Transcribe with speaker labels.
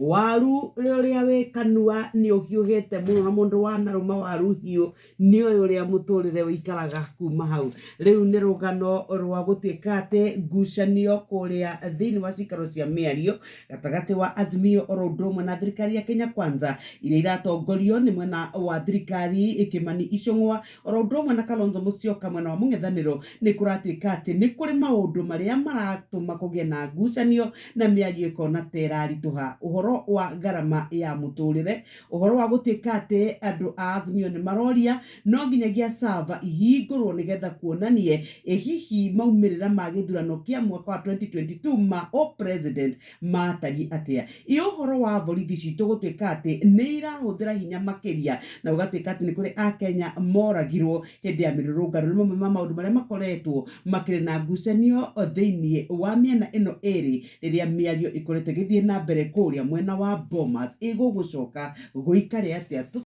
Speaker 1: Waru ũrĩa wĩ kanua nĩ ũhiũhĩte mũno na mũndũ wanarũma waru hiũ nĩoĩ ũrĩa mũtũrĩre ũikaraga kuma hau. Rĩu nĩ rũgano rwa gũtuĩka atĩ ngucanio kũrĩa thĩinĩ wa cikaro cia mĩario gatagatĩ wa Azimio oro ũndũ ũmwe na thirikari ya Kenya Kwanza iria iratongorio nĩ mwena wa thirikari Kimani Ichung'wa oro ũndũ ũmwe na Kalonzo Musyoka mwena wa mũng'ethanĩro nĩ kũratuĩka atĩ nĩ kũrĩ maũndũ marĩa maratũma kũgĩe na ngucanio na mĩario ĩkona ta ĩraritũha. Ũhoro wa ngarama ya mũtũrĩre, ũhoro wa gũtuĩka atĩ andũ a Azimio nĩ maroria no nginyagia server ihingũrwo nĩgetha kuonanie ĩ hihi maumĩrĩra ma gĩthurano kĩa mwaka wa 2022 ma o-president matariĩ atĩa. Ĩ ũhoro wa borithi citũ gũtuĩka atĩ nĩ irahũthĩra hinya makĩria na gũgatuĩka atĩ nĩ kũrĩ akenya moragirwo hĩndĩ ya mĩrũrũngano nĩ mamwe ma maũndũ marĩa makoretwo makĩrĩ na ngucanio thĩinĩ wa mĩena ĩno ĩrĩ rĩrĩa mĩario ĩkoretwo ĩgĩthiĩ na mbere kũrĩa mwena wa Bomas. Ĩgũgũcoka gũikare atĩa?